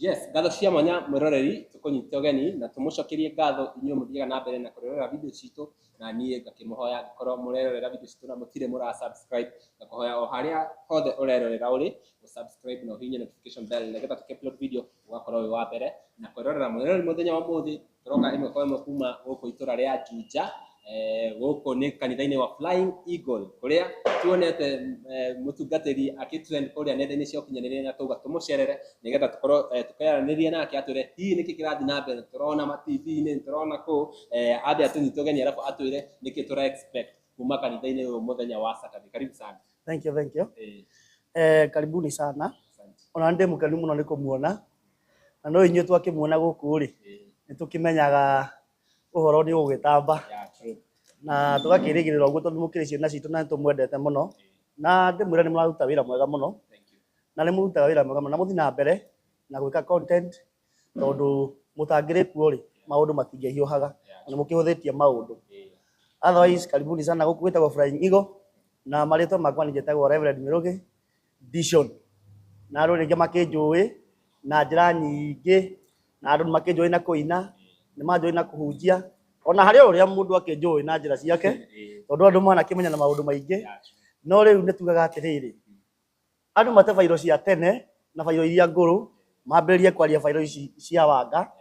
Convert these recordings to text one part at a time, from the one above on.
Yes, ngatho cia mwanya mwĩroreri, tũkũnyite ũgeni na tũmũcokerie ngatho inyuĩ mũthiaga na mbere na kũrorera video citũ, na niĩ ngakĩmũhoya angĩkorwo mũrerorera video citũ na mũtirĩ mũra subscribe, ngakũhoya o harĩa hothe ũrerorera ũrĩ ũ subscribe na ũhihinye notification bell nĩgetha tũkĩ upload video ũgakorwo wĩ wa mbere na kwĩrorera. Mwĩroreri, mũthenya wa ũmũthĩ tũroka ĩmwe kwa ĩmwe kuma gũkũ itũra rĩa Juja. Gũkũ nĩ kanitha-inĩ wa Flying Eagle kũrĩa tuonete mũtungatĩri akĩ-trend kũrĩa nenda-inĩ cia ũkinyanĩria, na tauga tũmũcerere nĩgetha tũkorwo tũkĩaranĩria nake, atwĩre hihi nĩkĩ kĩrathiĩ na mbere. Tũrona ma TV-inĩ, tũrona kũ, ambe atũnyite ũgeni arabu atwĩre nĩkĩ tũra expect kuma kanitha-inĩ ũyũ mũthenya wa Saturday. Karibu sana. Thank you, thank you. Karibuni sana. Asante. Ona ndĩ mũkenu mũno nĩ kũmuona. Na no inyuĩ twakĩmuona gũkũ rĩ, nĩ tũkĩmenyaga ũhoro nĩ ũgũgĩtamba. Yeah, true. Na tũgakĩrĩgĩrĩra ũguo tondũ mũkĩrĩ ciana citũ na nĩ tũmwendete mũno. Na ndĩmwĩre nĩ mũraruta wĩra mwega mũno. Thank you. Na nĩ mũrutaga wĩra mwega mũno. Na mũthiĩ na mbere na gwĩka content tondũ mũtangĩrĩ kuo rĩ, maũndũ matingĩhiũhaga. Na nĩ mũkĩhũthĩtie maũndũ. Otherwise, karibuni sana, gũkũ gwĩtagwo Flying Eagle na marĩtwa makwa nĩ njĩtagwo Reverend Mĩrũgĩ Dishon. Na andũ rĩngĩ makĩnjũĩ na njĩra nyingĩ, na andũ nĩ makĩnjũĩ na kũina, nĩ manjũĩ na kũhunjia, ona harĩ o ũrĩa mũndũ akĩnjũĩ na njĩra ciake, tondũ andũ manakĩmenya na maũndũ maingĩ. No rĩu nĩ tugaga atĩrĩrĩ, andũ mate bairo cia tene na bairo iria ngũrũ, mambĩrĩrie kwaria bairo ici cia wanga,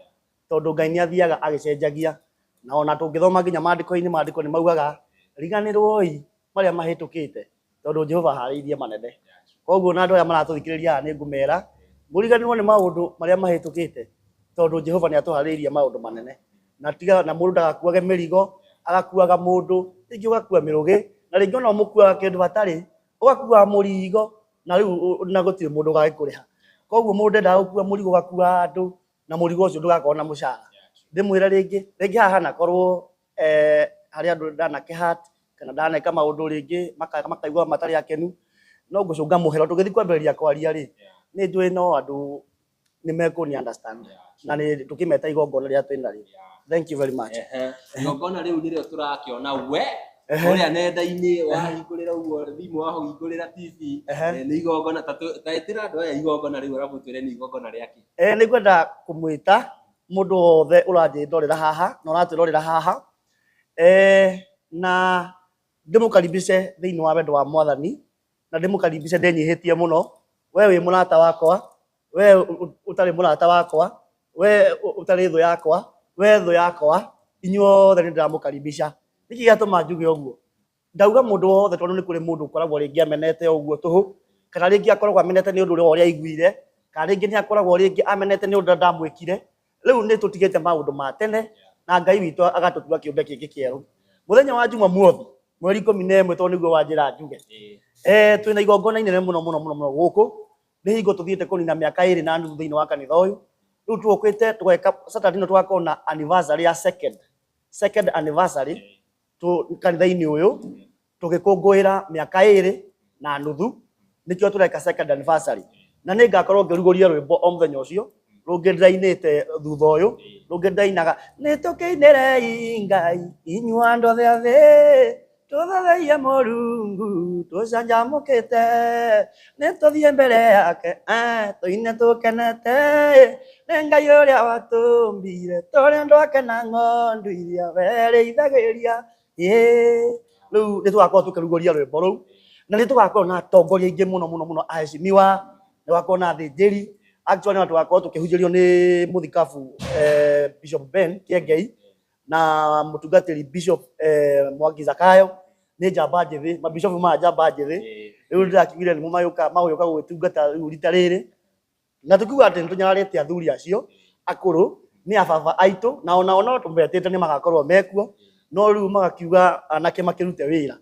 tondũ Ngai nĩ athiaga agĩcenjagia. Na ona tũngĩthoma nginya maandĩko-inĩ, maandĩko nĩ maugaga riganĩrwoi marĩa mahĩtũkĩte, tondũ Jehova aharĩirie manene. Koguo na andũ aya maratũthikĩrĩria haha nĩ ngũmera mũriganĩrwo nĩ maũndũ marĩa mahĩtũkĩte, tondũ Jehova nĩ atũharĩirie maũndũ manene. Na tiga na mũndũ ndagakuage mĩrigo, agakuaga mũndũ, rĩngĩ ũgakua mĩrũgĩ, na rĩngĩ ona ũmũkuaga kĩndũ hatarĩ, ũgakuaga mũrigo na rĩu na gũtirĩ mũndũ ũgagĩkũrĩha. Koguo mũndũ ndendaga gũkua mũrigo, ũgakua andũ na mũrigo ũcio ndũgakorwo na mũcara. Ndĩmwĩre rĩngĩ, rĩngĩ haha hanakorwo harĩ andũ ndanake hurt kana ndaneka maũndũ rĩngĩ makaigua matarĩ akenu, no ngũcũnga mũhero tũgĩthiĩ kwambĩrĩria kwaria rĩ, nĩ njũĩ no andũ nĩ mekũni understand na nĩ tũkĩmeta igongona rĩrĩa twĩnarĩo. Thank you very much. Ehe. Igongona rĩu nĩrĩo tũrakĩona we kũrĩa nenda-inĩ, wahingũrĩra ũguo thimũ, wahingũrĩra TV. Nĩ igongona ta ĩtĩra andũ aya igongona rĩu, arabu twĩre nĩ igongona rĩa kĩ. Nĩ ngwenda kũmwĩta mũndũ wothe ũranjĩndorera haha na ũratwĩrorera haha, na ndĩmũkaribishe thĩinĩ wa wendo wa Mwathani, na ndĩmũkaribishe ndĩnyihĩtie mũno. We wĩ mũrata wakwa, we ũtarĩ mũrata wakwa, we ũtarĩ thũ yakwa, we thũ yakwa, inyuothe nĩ ndĩramũkaribisha. Nĩkĩ gĩatũma njuge ũguo? Ndauga mũndũ wothe tondũ nĩ kũrĩ mũndũ ũkoragwo rĩngĩ amenete ũguo tũhũ, kana rĩngĩ akoragwo amenete nĩ ũndũ ũrĩa aiguire, kana rĩngĩ nĩ akoragwo rĩngĩ amenete nĩ ũndũ ndamwĩkire. Rĩu nĩ tũtigĩte maũndũ ma tene na Ngai witũ agatũtua kĩũmbe kĩngĩ kĩerũ. Mũthenya wa Jumamothi mweri 11, tondũ nĩguo wanjĩra njuge, twĩna igongona inene mũno mũno mũno mũno gũkũ. Nĩ hingo tũthiĩte kũnina mĩaka 2.5 thĩinĩ wa kanitha ũyũ. Rĩu tũkĩte tũgeka Saturday ĩno, tũgakorwo na anniversary ya second anniversary kanitha-inĩ ũyũ, tũgĩkũngũĩra mĩaka 2.5, nĩkĩo tũreka second anniversary. Na nĩ ngakorwo ngĩrugũria rwĩmbo o mũthenya ũcio rũngĩ ndĩrainĩte thutha ũyũ, rũngĩ ndĩrainaga, nĩ tũkĩinĩrei Ngai inyuĩ andũ othe a thĩ, tũthathaiye Mũrungu tũcanjamũkĩte, nĩ tũthiĩ mbere yake tũine tũkenete, nĩ Ngai ũrĩa watũmbire tũrĩ andũ ake na ng'ondu iria werĩithagĩria. Rĩu nĩ tũgakorwo tũkĩrugũria rwĩmbo rũu, na nĩ tũgakorwo na atongoria aingĩ mũno mũno mũno, aheshimiwa, nĩ tũgakorwo na athĩnjĩri. Actually, no tũgakorwo tũkĩhunjĩrio nĩ mũthikabu Bishop Ben Kĩengei na mũtungatĩri Bishop Mwangi Zakayo. Nĩ njamba njĩthĩ, mabishopu maya njamba njĩthĩ. Rĩu ndĩrakiugire nĩmo magũgĩũka gũgĩtungata rĩu rita rĩrĩ, na tũkiuga atĩ nĩtũnyararĩte athuri acio akũrũ, nĩ ababa aitũ, na onao no tũmetĩte, nĩ magakorwo mekuo, no rĩu magakiuga anake makĩrute wĩra.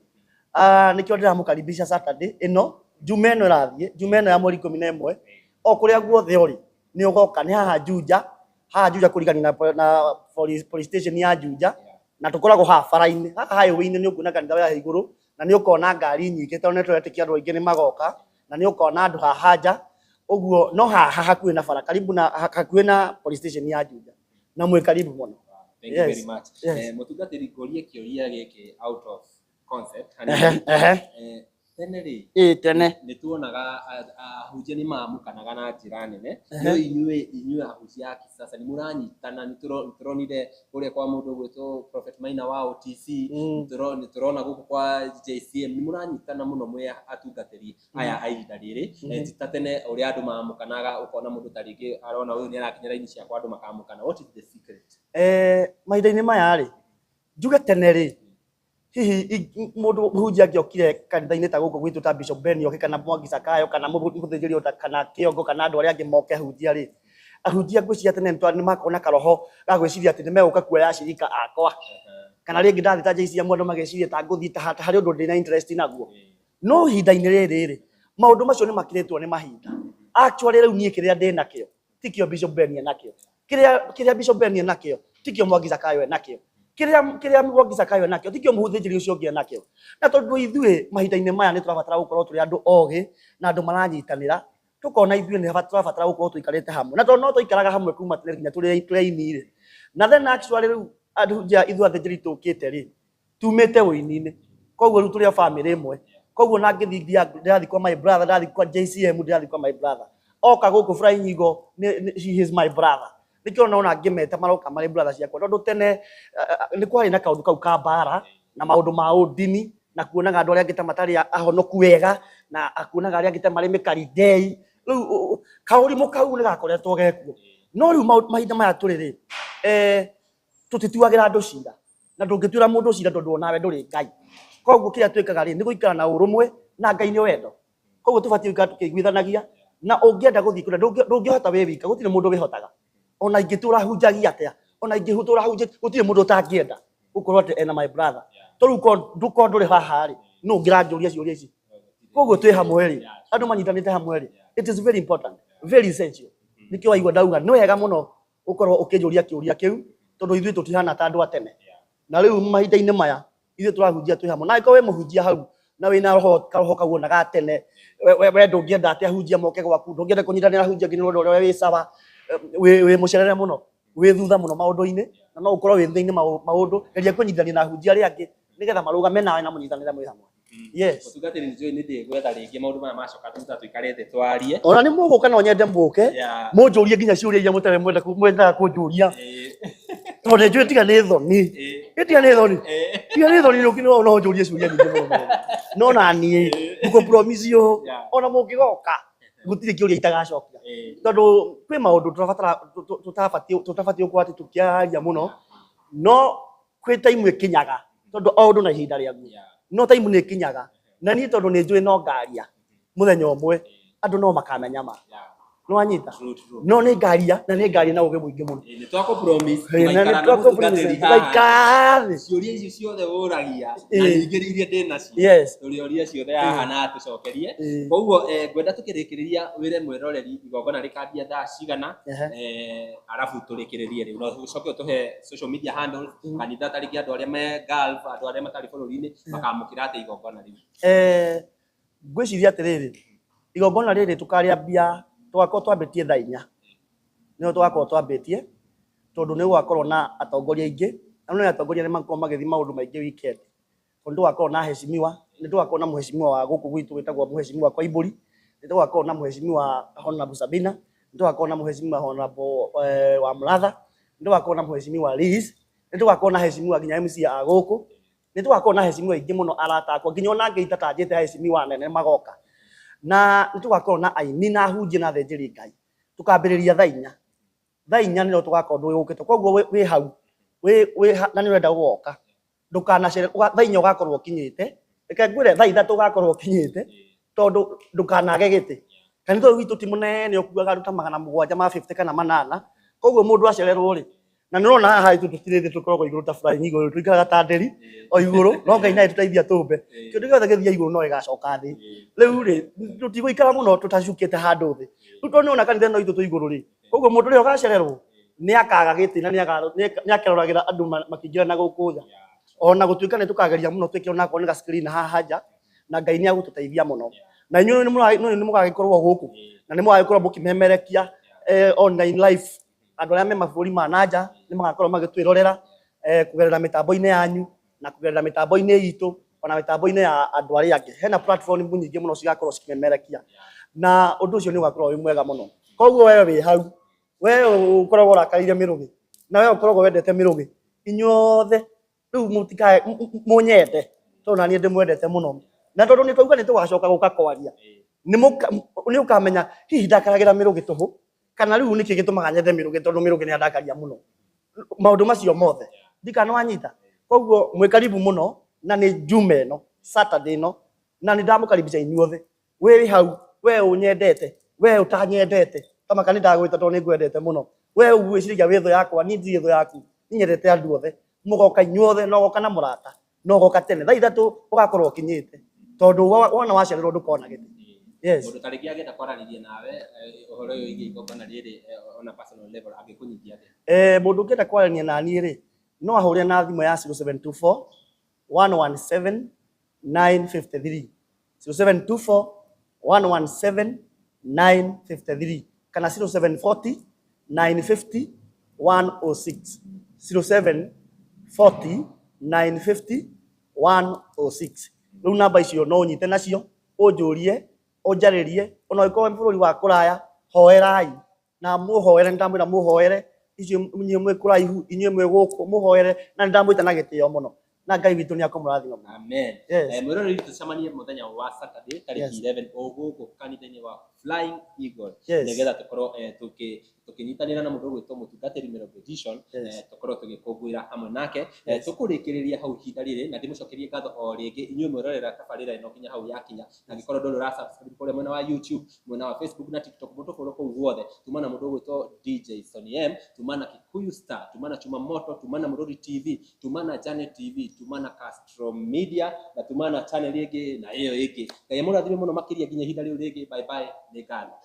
Nĩkĩo ndĩramũkaribisha Saturday ĩno, Juma ĩno ĩrathiĩ, Juma ĩno ya mweri 11, o kũrĩa guothe ũrĩ nĩ ũgoka. Nĩ haha Juja, haha Juja kũrigania na police station ya Juja, na tũkoragwo haha bara-inĩ, haha highway-inĩ. Nĩ ũkuona kanitha wĩ haha igũrũ, na nĩ ũkona ngari nyingĩ, tondũ nĩ tũretĩkia andũ aingĩ nĩ magoka, na nĩ ũkona andũ haha nja ũguo. No haha hakuhĩ na bara, karibu na hakuhĩ na police station ya Juja, na mwĩ karibu mũno. Thank you very much. Yes. Mũtungatĩri, ngũrie kĩũria gĩkĩ out of concept hanini. Tene rĩ, Ĩĩ tene. Nĩ tuonaga ahunjia nĩ maamũkanaga na njĩra nene, no inyuĩ ahunjia a kisasa nĩ mũranyitana. Nĩ tũronire kũrĩa kwa mũndũ ũgwĩtwo Prophet Maina wa OTC, nĩ tũrona gũkũ kwa JCM, nĩ mũranyitana mũno mwĩ atungatĩri aya a ihinda rĩrĩ. Ti ta tene ũrĩa andũ maamũkanaga, ũkona mũndũ ta rĩngĩ arona ũyũ nĩ arakinya raini ciakwa, andũ makamũkana. What is the secret? Mahinda-inĩ maya rĩ, njuge tene rĩ, hihi mũndũ mũhunjia angĩokire kanitha-inĩ ta gũkũ gwitũ ta Bishop Ben oke kana Mwangi Zakayo kana mũthĩnjĩri ota kana Kĩongo kana andũ arĩa angĩ moke ahunjia rĩ, ahunjia ngwĩciria tene nĩ makoragwo na karoho ga gwĩciria atĩ nĩ megũka kuoya acirika akwa, kana rĩngĩ ndathiĩ ta JCM andũ mageciria ta ngũthiĩ ta harĩ ũndũ ndĩna interest naguo. No ihinda-inĩ rĩrĩ rĩ, maũndũ macio nĩ makĩrĩtwo nĩ mahinda. Actually rĩu niĩ kĩrĩa ndĩnakĩo tikio Bishop Ben enakĩo, kĩrĩa Bishop Ben enakĩo tikio Mwangi Zakayo enakĩo, kĩrĩa Mwangi Zakayo enakĩo tikio mũthĩnjĩri ũcio ũngĩ enakĩo. Na tondũ ithuĩ mahinda-inĩ maya nĩ tũrabatara gũkorwo tũrĩ andũ ogĩ na andũ maranyitanĩra, tũkona ithuĩ nĩ tũrabatara gũkorwo tũikarĩte hamwe, na tondũ no twaikaraga hamwe kuma tene nginya tũrĩ aini rĩ. Na then actually rĩu andũ ithuĩ athĩnjĩri tũkĩte rĩ, tumĩte ũini-inĩ, koguo rĩu tũrĩ o bamĩrĩ ĩmwe. Koguo na ngĩthiĩ ndĩrathiĩ kwa my brother, ndathiĩ kwa JCM ndĩrathiĩ kwa my brother, oka gũkũ Flying Eagle, he is my brother. Nĩkĩo nona ngĩmeta maroka marĩ brother ciakwa, tondũ tene nĩ kwarĩ na kaũndũ kau ka mbara na maũndũ ma ũndini, na kuonaga andũ arĩa angĩ ta matarĩ ahonoku wega, na kuonaga arĩa angĩ ta marĩ mĩkarindei. Rĩu kaũrimũ kau nĩ gakoretwo gekuo. No rĩu mahinda maya tũrĩ rĩ, tũtituagĩra andũ cira, na ndũngĩtuĩra mũndũ cira tondũ onawe ndũrĩ Ngai. Koguo kĩrĩa twĩkaga rĩ, nĩ gũikara na ũrũmwe, na Ngai nĩ wendo. Koguo tũbatiĩ gũikara tũkĩiguithanagia, na ũngĩenda gũthiĩ kũrĩa ndũngĩhota wĩ wika, gũtirĩ mũndũ wĩhotaga. Ona ingĩtũra hunjagia atĩa, ona ingĩtũra hunjĩtie, gũtirĩ mũndũ ũtangĩenda gũkorwo atĩ ena my brother. To rĩu korwo ndũrĩ haha rĩ, nũ ũngĩranjũria ciũria ici? Koguo twĩ hamwe rĩ, andũ manyitanĩte hamwe rĩ, it is very important, very essential. Nĩkĩo waigua ndauga nĩ wega mũno ũkorwo ũkĩnjũria kĩũria kĩu, tondũ ithuĩ tũtihana ta andũ a tene. Na rĩu mahinda-inĩ maya ithuĩ tũrahunjia twĩ hamwe. Na angĩkorwo wĩ mũhunjia hau na wĩna roho karoho kau ona ga tene, we ndũngĩenda atĩ ahunjia moke gwaku, ndũngĩenda kũnyitanĩra ahunjia nginya ũndũ ũrĩa wĩ sawa, wĩ mũcerere mũno, wĩ thutha mũno maũndũ-inĩ, na no ũkorwo wĩ thutha-inĩ maũndũ. Geria kũnyitithania na ahunjia arĩa angĩ nĩgetha marũgame nawe na mũnyitanĩre mwĩ hamwe. Yes. Mũtungatĩri, nĩ njũĩ nĩ ndĩgwetha rĩngĩ maũndũ maya macoka thutha tũikare thĩ twarie. Ona nĩ mũgũka, no nyende mũke mũnjũrie nginya ciũria iria mũtarĩ mwenda mwendaga kũnjũria, tondũ nĩ njũĩ tiga nĩ thoni, tiga nĩ thoni, tiga nĩ thoni, no no njũrie ciũria nyingĩ mũno mũno. No na niĩ ngũ promise you, ona mũngĩgoka gũtirĩ kĩũria itagacokia, tondũ kwĩ maũndũ tũrabatara tũtabatiĩ gũkorwo atĩ tũkĩaria mũno, no kwĩ time ĩkinyaga, tondũ o ũndũ na ihinda rĩaguo, no time nĩ ĩkinyaga. Na niĩ tondũ nĩ njũĩ no ngaria mũthenya ũmwe, andũ no makamenya ma nĩ wanyita. True, true. No nĩ ngaria, na nĩ ngaria na ũgĩ mũingĩ mũno. Nĩ twakũ promise Ĩ, na nĩ tũgaikara na twakũ promise, mũtungatĩri haha. tũgaikara thĩ. Ciũria icio ciothe ũragia na ningĩ iria ndĩ nacio, tũrĩoria ciothe haha na atũcokerie. Koguo ngwenda tũkĩrĩkĩrĩria wĩre mwĩroreri igongona rĩkambia thaa cigana, arabu tũrĩkĩrĩrie rĩu, na ũcoke ũtũhe social media handles kanitha, ta rĩngĩ andũ arĩa me Gulf, andũ arĩa matarĩ bũrũri-inĩ makamũkĩra atĩa igongona rĩu? Ngwĩciria atĩrĩrĩ, igongona rĩrĩ tũkarĩambia, tũgakorwo twambĩtie thaa 4, nĩho tũgakorwo twambĩtie, tondũ nĩ gũgakorwo na atongoria aingĩ, na nĩ atongoria nĩ makoragwo magĩthiĩ maũndũ maingĩ weekend. Tondũ tũgakorwo na heshimiwa, nĩ tũgakorwo na mheshimiwa wa gũkũ gwitũ wĩtagwo Mheshimiwa Koimbũri, nĩ tũgakorwo na Mheshimiwa Honorable Sabina, nĩ tũgakorwo na Mheshimiwa Honorable wa Mũratha, nĩ tũgakorwo na Mheshimiwa Liz, nĩ tũgakorwo na heshimiwa nginya MC a gũkũ, nĩ tũgakorwo na heshimiwa aingĩ mũno, arata akwa, nginya ona angĩ itatanjĩte heshimiwa nene magoka. Na nĩ tũgakorwo na aini na ahunjia na athĩnjĩri Ngai. Tũkambĩrĩria thaa 4. Thaa 4 nĩrĩo tũgakorwo twĩgũkĩte. Koguo wĩ hau na nĩ ũrenda gũgoka, ndũkanacere, thaa 4 ũgakorwo ũkinyĩte. Reke ngwĩre, thaa 3 ũgakorwo ũkinyĩte, tondũ ndũkanage gĩtĩ. Kanitha ũyũ witũ ti mũnene, ũkuaga andũ ta 750 kana 800. Koguo mũndũ acererwo rĩ, na nĩ ũrona haha ithuĩ tũtirĩ thĩ, tũkoragwo igũrũ ta flying eagle, tũikaraga ta nderi o igũrũ, no Ngai no agĩtũteithia tũmbe. Kĩndũ gĩothe gĩthiaga igũrũ no gĩgacoka thĩ. Rĩu rĩ, tũtigũikara mũno tũtacukĩte handũ thĩ. Rĩu tondũ nĩ ũrona kanitha ĩno itũ twĩ igũrũ rĩ, koguo mũndũ ũrĩa ũgacererwo nĩ akaga gĩtĩ na nĩ akeroragĩra andũ makĩingĩra na gũkũ nja. Ona gũtuĩka nĩ tũkageria mũno twĩke onakorwo nĩ ga screen haha nja, na Ngai nĩ agũtũteithia mũno. Na inyuĩ nĩ mũgagĩkorwo gũkũ, na nĩ mũgagĩkorwo mũkĩmemerekia online live. Andũ arĩa me mabũrũri ma na nja nĩ magakorwo magĩtwĩrorera kũgerera mĩtambo-inĩ yanyu na kũgerera mĩtambo-inĩ itũ. Ona mĩtambo-inĩ ya andũ arĩa angĩ hena platform nyingĩ mũno cigakorwo cikĩmemerekia, na ũndũ ũcio nĩ ũgakorwo wĩ mwega mũno. Koguo we wĩ hau, we ũkoragwo ũrakarĩire Mĩrũgĩ na we ũkoragwo wendete Mĩrũgĩ, inyuothe rĩu mũtikae mũnyende, tondũ naniĩ ndĩmwendete mũno, na tondũ nĩ twauga nĩ tũgacoka gũka kwaria, nĩ ũkamenya hihi ndakaragĩra Mĩrũgĩ tũhũ kana rĩu nĩkĩ gĩtũmaga nyende Mĩrũgĩ, tondũ Mĩrũgĩ nĩ andakaria mũno. Maũndũ macio mothe ndikana wanyita. Koguo mwĩ karibu mũno, na nĩ Juma ĩno, Saturday ĩno, na nĩ ndamũkaribisha inyuothe. Wĩ hau, we ũnyendete, we ũtanyendete, tamaka nĩ ndagwĩta tondũ nĩ ngwendete mũno. We ũgwĩciragia wĩ thũ yakwa, niĩ ndirĩ thũ yaku, niĩ nyendete andũ othe. Mũgoka inyuothe, na ũgoka na mũrata, na ũgoka tene thaa 3 ũgakorwo ũkinyĩte, tondũ wona wacererwo ndũkona gĩtĩ. Yes. Mũndũ ta rĩngĩ angĩenda kwaranĩria nawe ũhoro ũyũ wĩgiĩ igongona rĩrĩ, ona personal level, angĩkũnyitia atĩa? Mũndũ ũngĩenda kwaranĩria na niĩ rĩ, no ahũre na thimũ ya 0724 117 953, 0724 117 953, kana 0740 950 106, 0740 950 106. Rĩu namba icio no ũnyite nacio, ũnjũrie, ũnjarĩrie, ona ũngĩkorwo wĩ bũrũri wa kũraya, hoerai na mũhoere, nĩndamwĩra mũhoere icio, inyuĩ mwĩ kũraihu, inyuĩ mwĩ gũkũ, mũhoere, na nĩndamwĩta na gĩtĩo mũno, na Ngai witũ nĩ akũmũrathima mũno. Amen. Yes. Mwĩroreri, tũcemanie mũthenya wa Saturday tarĩki 11 o gũkũ kanitha-inĩ wa Flying Eagle, nĩgetha tũkorwo tũkĩnyitanĩra na mũndũ ũgwĩtwo mũtungatĩri Mĩrongo Edition, tũkorwo tũgĩkũngũĩra hamwe nake. Tũkũrĩkĩrĩria hau ihinda rĩrĩ, na ndĩmũcokerie ngatho o rĩngĩ inyuĩ mwerorera tabarĩra ĩno nginya hau yakinya. Angĩkorwo ndũrĩ ũra subscribe kũrĩa mwena wa YouTube, mwena wa Facebook na TikTok, mũtũbũrũ kũu guothe, tuma na mũndũ ũgwĩtwo DJ Sonny M, tuma na Kikuyu Star, tuma na Chuma Moto, tuma na Mũrũri TV, tuma na Janet TV, tuma na Castro Media, na tuma na channel ĩngĩ na ĩyo ĩngĩ. Ngai amũrathime mũno makĩria nginya ihinda rĩu rĩngĩ. Bye bye, nĩ ngatho.